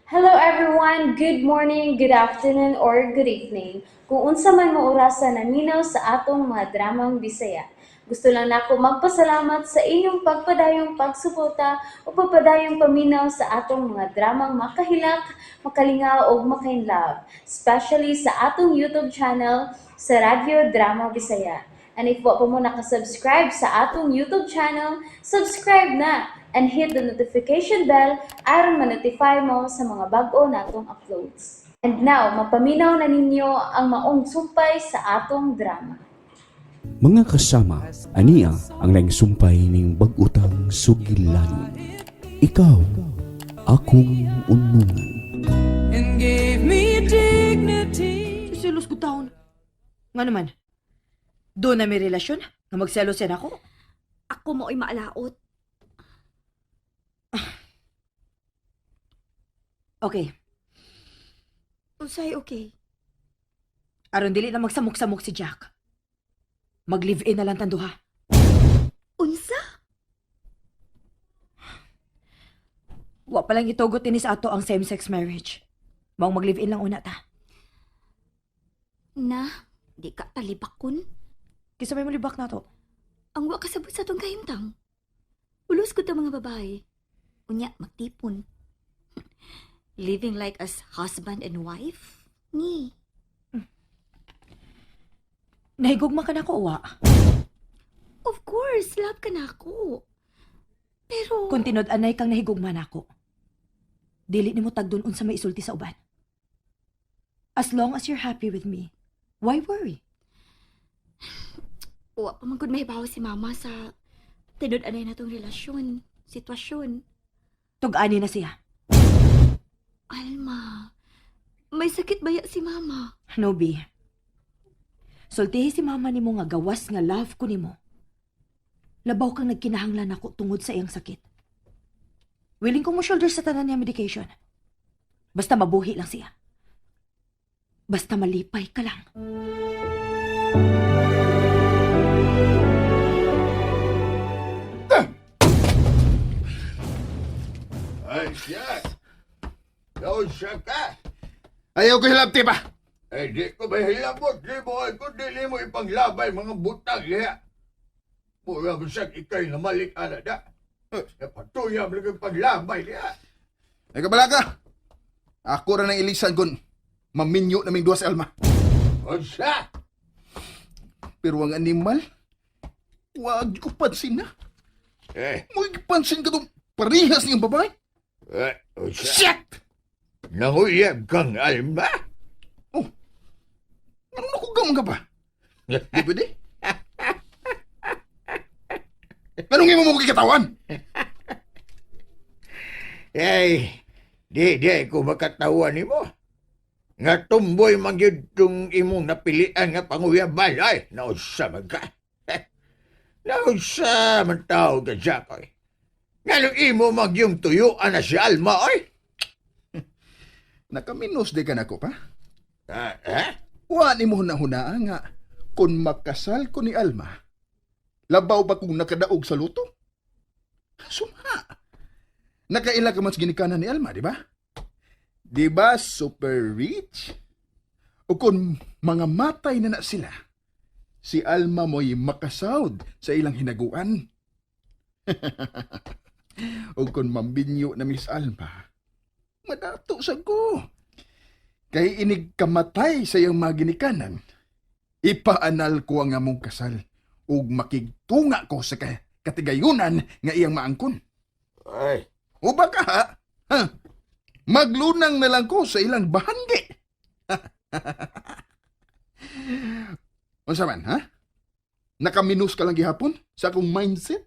Hello everyone! Good morning, good afternoon, or good evening. Kung unsa man mo orasa naminaw sa atong mga dramang Bisaya. Gusto lang nako magpasalamat sa inyong pagpadayong pagsuporta o pagpadayong paminaw sa atong mga dramang makahilak, makalingaw ug makainlove, especially sa atong YouTube channel sa Radyo Drama Bisaya. And if wa pa mo nakasubscribe sa atong YouTube channel, subscribe na and hit the notification bell aron ma-notify mo sa mga bag-o natong uploads. And now, mapaminaw na ninyo ang maong sumpay sa atong drama. Mga kasama, ania ang laing sumpay ning bag-utang sugilanon. Ikaw, akong unungan. And gave me dignity. Selos ko taon. Nga naman, doon na may relasyon nga magselos yan ako. Ako mo ay maalaot. Okay, Unsay okay? Aron dili na magsamok-samok si Jack. Mag-live-in na lang tanduha. Unsa? Wa pa lang itugot ini sa ato ang same-sex marriage. Maong mag-live-in lang una ta. Na, di ka talibakon. Kisa may mulibak na to. Ang wa kasabot sa atong kahimtang. Ulos ko ta mga babae. Unya, magtipon. Living like as husband and wife? Ni. Nahigugma ka na ko, uwa. Of course, love ka na ako. Pero Kung tinud-anay kang nahigugma na ako, dili nimo tagdon unsa may isulti sa uban. As long as you're happy with me, why worry? Wa pa man gud mahibaw si mama sa tinud-anay na tong relasyon, sitwasyon. Tug-ani na siya. Alma, may sakit baya si mama? No, B. Sultihi si mama nimo nga gawas nga love ko nimo. Labaw kang nagkinahanglan ako tungod sa iyang sakit. Willing ko mo shoulder sa tanan niya medication. Basta mabuhi lang siya. Basta malipay ka lang. Ay, siya. Nausa ka. Ayaw ko hilabti pa. Ay, di ko mahilabot. Di mo ay kung dili mo ipanglabay mga butang liya. Mura bisag ikay na malik ana da. Napatuyam lang ang paglabay liya. Ay kabala ka. Ako ra nang ilisan kun maminyo naming duha si Alma. Unsa? Pero ang animal, wag ko pansin na. Eh, Mo pansin ka tong parehas niyang babae. eh, unsa? Shit! Nanguyab kang Alma? Oh, ano nakugam ka pa? Di pwede? Anong imo mo kikatawan? Ay, di ko makatawa nimo. Nga tumboy man gyud tong imong napilian nga panguyaban. Ay, nausa man ka. Nausa man tao ka, Jack, oy. Nganong imo magyong tuyuan na si Alma, oy? Nakaminos di ka nako pa. Ah, eh? Wa ni mo hunahunaa nga kung makasal ko ni Alma, labaw ba kung nakadaog sa luto? Suma. Nakaila ka man sa ginikanan ni Alma, di ba? Di ba super rich? O kung mga matay na na sila, si Alma mo'y makasawd sa ilang hinaguan. O kung mambinyo na Miss Alma, madato sa ko. Kay inig kamatay sa iyang mga ginikanan, ipaanal ko ang among kasal ug makigtunga ko sa katigayunan nga iyang maangkon. Ay, O baka, ha? Ha? Maglunang na lang ko sa ilang bahanggi. Unsa man, ha? Nakaminus ka lang gihapon sa akong mindset?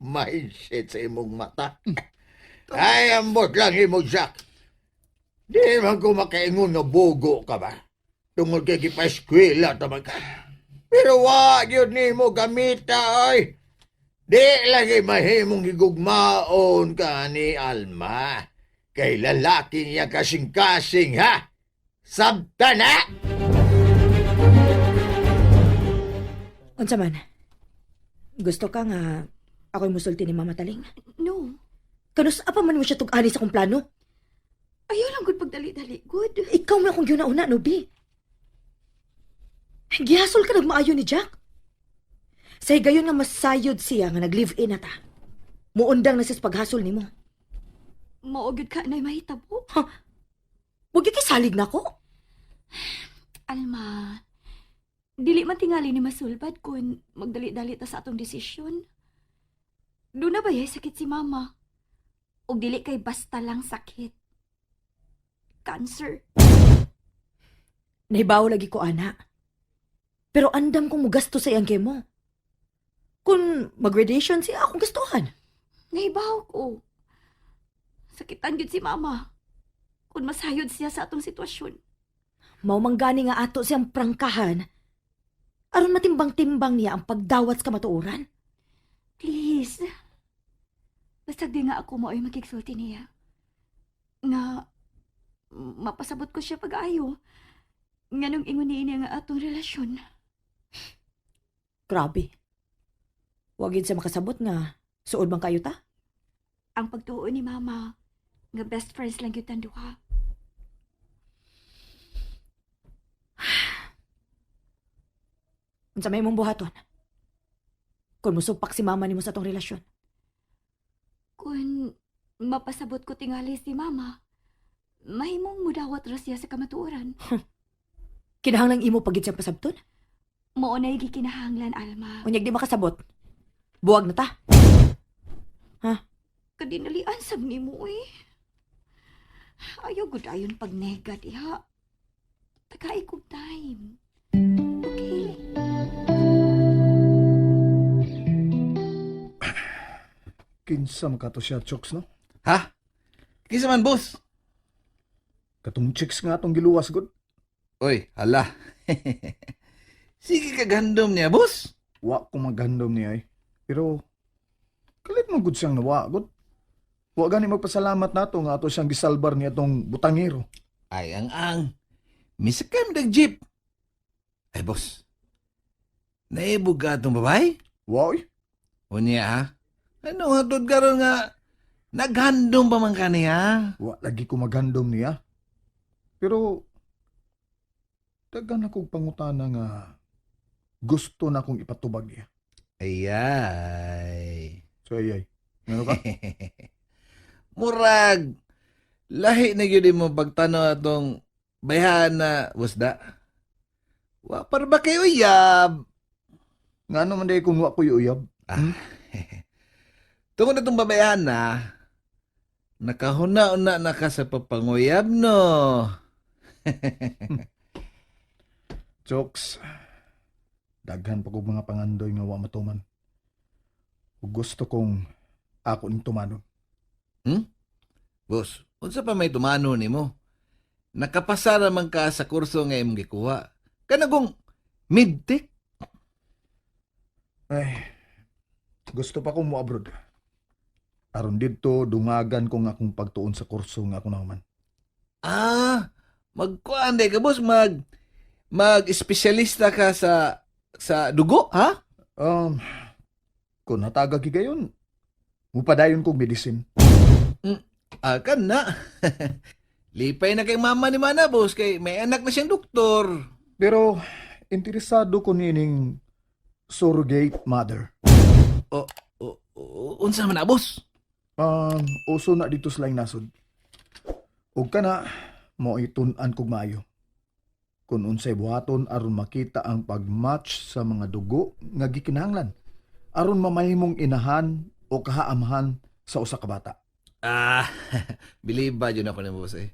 Mindset sa imong mata. Ay, ambot lang imo, Jack. Di man ko makaingon nga bugo ka ba? Tungod kay gipa-eskwela taman ka. Pero wa gyud nimo gamita, oy. Di lagi mahimong higugmaon ka ni Alma. Kay lalaki niya kasing-kasing, ha? Sabta na! Unsa man? Gusto ka nga ako'y musulti ni Mama Taling? No. Kanus apa man mo siya tug-ani sa akong plano? Ayaw lang gud pagdali-dali, good. Ikaw man akong giuna-una, no, bi? Gihasol ka nagmaayo ni Jack. Sa higayon nga masayod siya nga nag-live-in na ta. Muundang na siya sa paghasol nimo. Mao gyud ka nay mahitabo. Huwag yung kisalig na ko. Alma, dili man tingali ni masulbad kun magdali-dali ta sa atong desisyon. Doon na ba yay sakit si mama? Og dili kay basta lang sakit. Cancer. Nahibaw lagi ko, ana. Pero andam kong mugasto sa iyang kemo. Kung mag-radiation siya, akong gastuhan. Nahibaw ko. Sakitan gyud si mama. Kun masayod siya sa atong sitwasyon. Mao man gani nga ato siyang prangkahan. Aron matimbang-timbang niya ang pagdawat sa kamatuoran. Please. Basta di nga ako mao'y makigsulti niya. Nga, mapasabot ko siya pag-ayo. Nga nung ingon niya nga atong relasyon. Grabe. Wag yun siya makasabot nga. Suod man kayo ta? Ang pagtuo ni mama, nga best friends lang gyud tang duha. Unsa may imong buhaton? Kung musupak si mama nimo sa atong relasyon. Kung mapasabot ko tingali si mama, mahimong mudawat ra siya sa kamatuoran. Kinahanglang imo pagid siyang pasabton. Mao na gikinahanglan, Alma. Unyag di makasabot. Buwag na ta. Kadinalian sab nimo eh. Ayaw gud ayon pagnega diha. Tagay kog time. Okay. Kinsa man kato siya, Chokes, no? Ha? Kinsa man, boss? Katong chicks nga atong giluwas, god. Oy, hala. Sige kagandom niya, boss. Wa ko maghandom niya eh. Pero, kalit mo gud siyang nawa, god. Wa gani magpasalamat nato nga ato siyang gisalbar niya atong butangero. Ay, ang ang. Misakay mo jeep. Ay, boss. Naibog ka atong babae? Wa oy. Unya, ha? Ano hatod karon nga naghandom pa man ka niya? Wa lagi ko maghandom niya. Pero, daghan akong pangutana nga gusto na akong ipatubag niya. Ayay. So, ay, ay. Ano ka? Murag, lahi na gyud mo pagtanaw atong bayhan na wasda. Wa para ba kayo uyab? Nga ano man day kung wa ko'y uyab? Ah. Tungod na itong babayahan na, nakahuna-una na ka sa papanguyab, no? Jokes. Daghan pa kog mga pangandoy nga wa matuman. Ug gusto kong ako ning tumanon. Boss, unsa pa may tumano nimo? Nakapasa man ka sa kurso nga imong gikuha. Kanagong midtech? Ay, gusto pa kong mo-abroad. Aron didto dungagan ko nga akong pagtuon sa kurso nga ako naman. Ah, magkuan day ka boss, mag mag-espesyalista ka sa dugo, ha? Kung natagag higayon, mupadayon kong medicine. Ah, kan na. Lipay na kay mama ni Mana, boss, kay may anak na siyang doktor. Pero interesado ko nining surrogate mother. O, o, unsa man na, boss? Uso na dito sa laing nasod. Ug kana mo itun-an kog maayo. Kung unsay buhaton aron makita ang pag-match sa mga dugo nga gikinahanglan aron mamahimong inahan o kahaamahan sa usa ka bata. Ah, believe ba yun ako ni boss eh.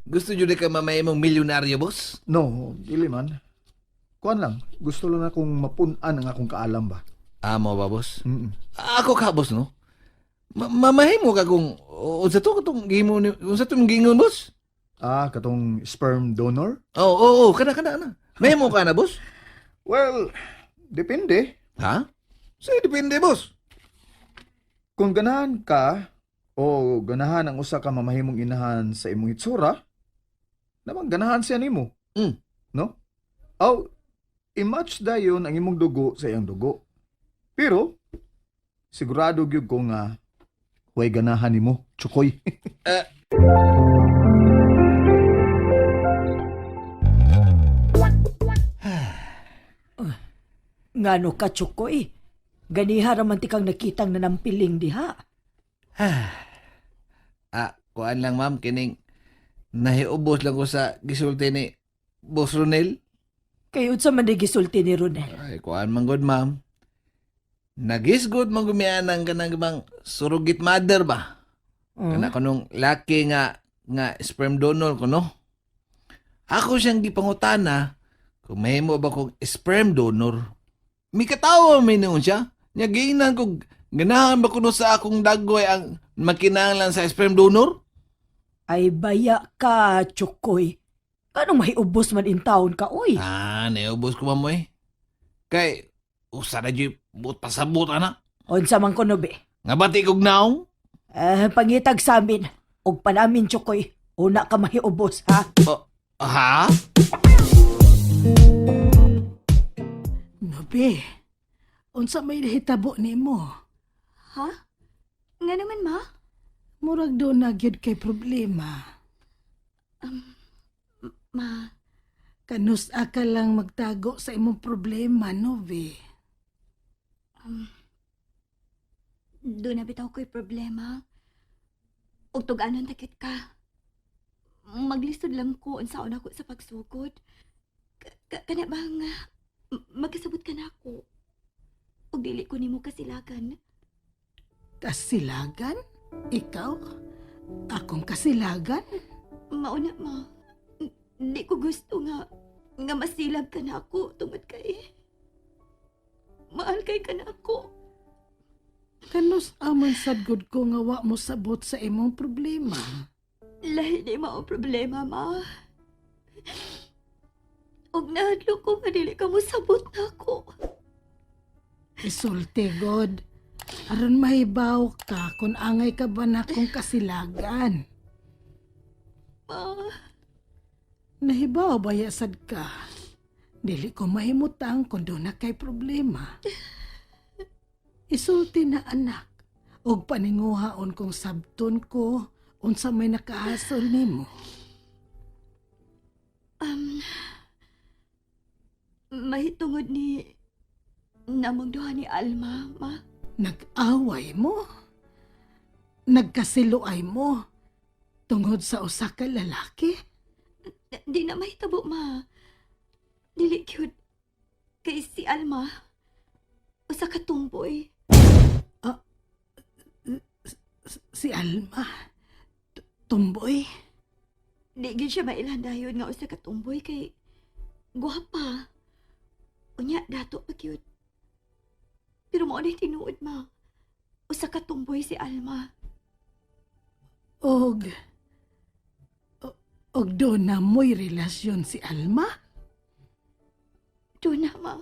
Gusto jud ka mamay mong milyonaryo, boss? No, dili man. Kuan lang, gusto lang akong mapun-an ang akong kaalam ba. Ah, mo ba, boss? Mm. Ako ka, boss, no? Mamahimo ka kung unsa to katong gimo ni unsa tong gingon, boss? Ah, katong sperm donor? Oo, oo, oo, kana kana na. Mahimo ka na, boss? Well, depende. Ha? Say depende, boss. Kung ganahan ka o ganahan ang usa ka mamahimong inahan sa imong hitsura, namang ganahan siya nimo. No? Aw, i-match dayon ang imong dugo sa iyang dugo. Pero sigurado gyud ko nga Way ganahan nimo, Chukoy. Ngano ka, Chukoy? Ganiha raman ti kang nakitang nanampiling diha. Ah, kuan lang ma'am kining nahiubos lang ko sa gisulti ni Boss Ronel. Kay unsa man di gisulti ni Ronel. Ay, kuan man gud ma'am. Nagisgot man gumianang kanang bang surrogate mother ba? Kana kanong laki nga nga sperm donor ko no. Ako siyang gipangutana kung mahimo ba kong sperm donor. Mikatawa may noon siya. Nya giingnan ko ganahan ba kuno sa akong dagway ang makinahanglan sa sperm donor? Ay baya ka, Chukoy. Kanong mahiubos man in taon ka, oy. Ah, naubos ko ma'am eh. Kay usa na jud buot pasabot ana. Unsa man kuno be? Nga bati kog naong? Eh, pangitag sa amin. Og panamin, Chukoy. Una ka mahiubos, ha? Oh, ha? Nobe, unsa may nahitabo nimo? Ha? Nga naman, ma? Murag do na gyud kay problema. Ma, Kanus ka lang magtago sa imong problema, Nobe. doon na bitaw ko'y problema. Ug tug-anon takit ka. Maglisod lang ko unsaon ako sa pagsugod. Kana bang magkasabot ka na ako? Ug dili ko nimo kasilagan. Kasilagan? Ikaw? Akong kasilagan? Mauna ma. Di ko gusto nga nga masilag ka na ako tungod kay mahal kay ka na ako. Kanus aman sad gud ko nga wa mo sabot sa imong problema. Lahi di mao problema, ma. Ug nahadlok ko nga dili ka mosabot na ako. Isulti god. Aron mahibaw ka kung angay ka ba na akong kasilagan. Ma, Nahibaw ba ya sad ka? Dili ko mahimutang kung doon na kay problema. Isulti na anak, og paninguhaon kong sabton ko unsa may nakahasol nimo. um, mahitungod ni namong duha ni Alma, ma. Nag-away mo? Nagkasiluay mo? Tungod sa usa ka lalaki? Di na mahitabo, ma. Dili cute. Kay si Alma, usa ka tumboy. Si Alma? Tumboy? Di gyud siya mailhan dayon nga usa ka tumboy kay gwapa. Unya dato pa gyud. Pero mao na tinuod ma. Usa ka tumboy si Alma. Og... Og doon na mo'y relasyon si Alma? Doon na ma.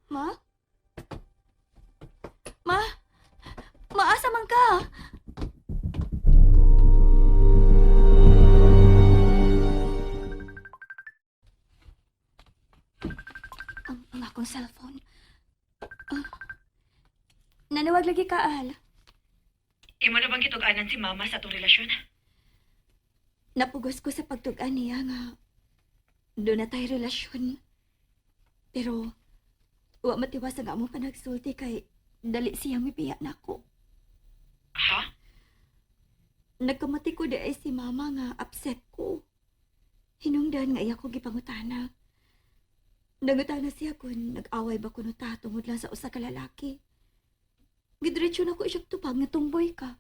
Ma? Ma? Maasa man ka? Ang akong cellphone. Ah. Nanawag lagi ka, Al. Imo na bang gitug-anan si mama sa atong relasyon? Napugos ko sa pagtug-an niya nga doon na tayo relasyon. Pero wa matiwas ang among panagsulti kay dali siyang mipiya nako. Ha? Nagkamati ko di ay si mama nga upset ko. Hinungdan nga iya ko gipangutana. Nangutana siya kung nag-away ba kuno ta tungod lang sa usa ka lalaki. Gidiretso na ko siya tupag nga tumboy ka.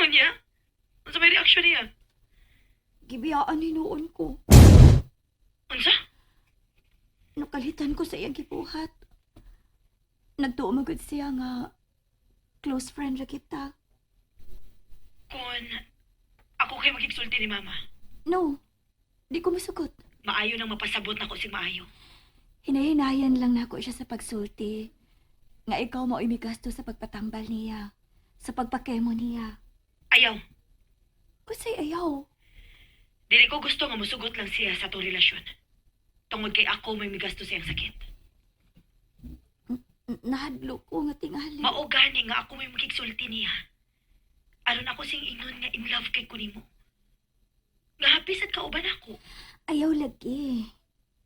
Unya? Unsa may reaksyon niya? Gibiyaan hinuon ko. Unsa? Nakalitan ko sa iyang gibuhat. Nagtuo magud siya nga close friend ra kita. Kung ako kay makigsulti ni mama, No, di ko masugot. maayo nang mapasabot nako sing maayo. Hinahinayan lang nako siya sa pagsulti. Nga ikaw mao gasto sa pagpatambal niya, sa pagpakemo niya. Ayaw. Usay ayaw. Dili ko gusto nga musugot lang siya sa atong relasyon. Tungod kay ako may migasto sa iyang sakit. Nahadlok ko nga tingali. Mao gani nga ako may makigsulti niya. Aron ako sing ingon nga in love kay kunimo. Nga happy sad kauban ako. Ayaw lagi.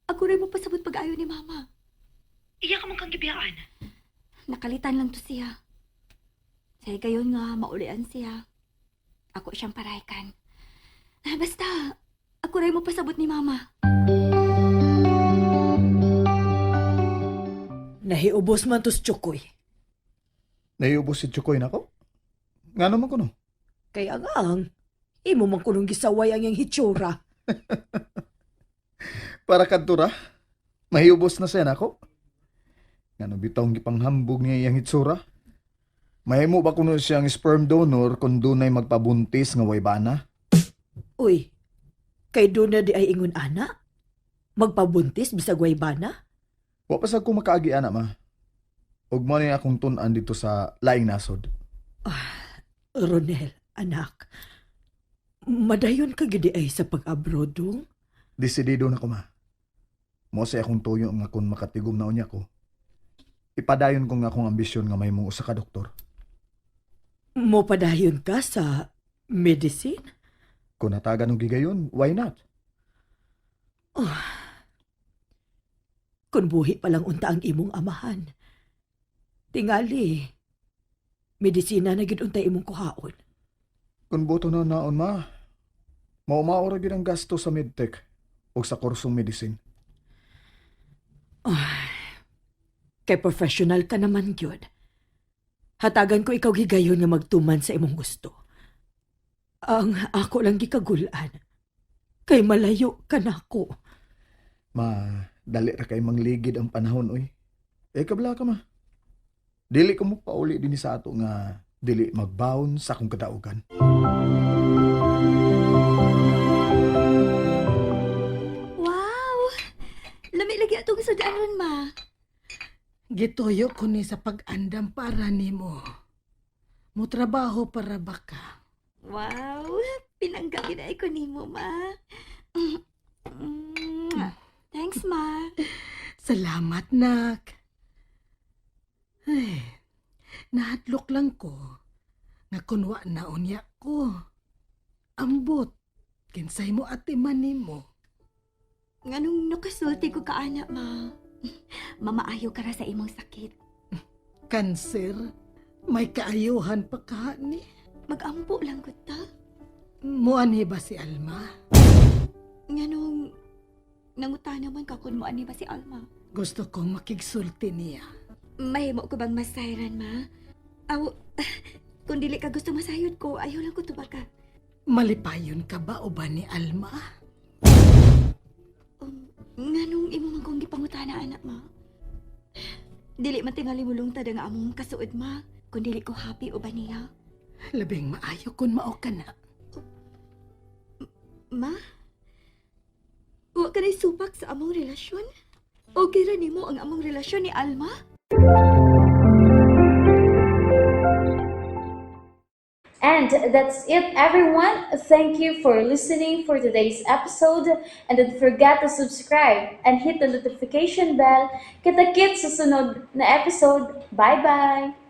Ako rin mo pasabot pag-ayo ni mama. Iya ka man kang gibiyaan. Nakalitan lang to siya. Sa gayon nga, maulian siya. Ako siyang paraykan. Ah, basta, ako rin mo pasabot ni mama. Nahiubos man tos Chukoy. Naiubos si Chukoy nako. Nga naman ko no. Kay ang ang, imo man kunong gisaway ang iyang hitsura. Para kadto ra, mahiubos na siya nako. Ngano bitawng gipanghambog niya iyang hitsura. Mahimo ba kuno siyang sperm donor kung dunay magpabuntis nga way bana? Uy, kay doon na di ay ingon ana? Magpabuntis bisag way bana? Wa pa sad ko makaagi ana ma. Ug mo ni akong tun-an dito sa laing nasod. Ronel, anak, madayon ka gidi ay sa pag-abroad dong? Desidido na ko ma. Mo sa akong tuyo nga kung makatigom na unya ko. Ipadayon ko nga akong ambisyon nga mahimong usa ka doktor. Mo padayon ka sa medicine? Kung natagan og gigayon, why not? Kung buhi pa lang unta ang imong amahan. Tingali, medisina na gid unta imong kuhaon. Kung boto na naon ma, maumao ra gyud ang gasto sa medtech o sa kursong medicine. Kay professional ka naman gyud. Hatagan ko ikaw gigayon nga magtuman sa imong gusto. Ang ako lang gikagulan. Kay malayo ka nako. Ma, dali ra kay mangligid ang panahon oy. Eh kabla ka ma. Dili ko mo pauli dinhi sa ato nga dili magbaon sa akong kadaugan. Wow! Lami lagi atong sudaan ron, ma. Gituyo ko ni sa pag-andam para nimo. Mutrabaho para baka. Wow! Pinangga gid ko nimo, ma. Thanks, ma. Salamat, nak. Ay, nahadlok lang ko. Nga kunwa na unya ko. Ambot, kinsay mo atiman nimo. Nganong nakasulti ko ka, ana, ma. Mamaayo ka ra sa imong sakit. Kanser, may kaayuhan pa ka ni. Magampo lang gud ta. Muanhi ba si Alma? Nganong nangutana man ka kung moani ba si Alma. Gusto kong makigsulti niya. Mahimo ko bang masayran, ma? Aw, kung dili ka gusto masayod ko, ayaw lang ko tubaka. Malipayon ka ba o ba ni Alma? Nganong imo man kong gipangutana, anak, ma? Dili man tingali mo lungtad ang among kasuod, ma. Kung dili ko happy o ba niya. Labing maayo kung mao ka na. Ma? Wa ka na'y supak sa among relasyon? Okay ra nimo ang among relasyon ni Alma? And that's it, everyone. Thank you for listening for today's episode. And don't forget to subscribe and hit the notification bell. Kita-kits sa sunod na episode. Bye-bye!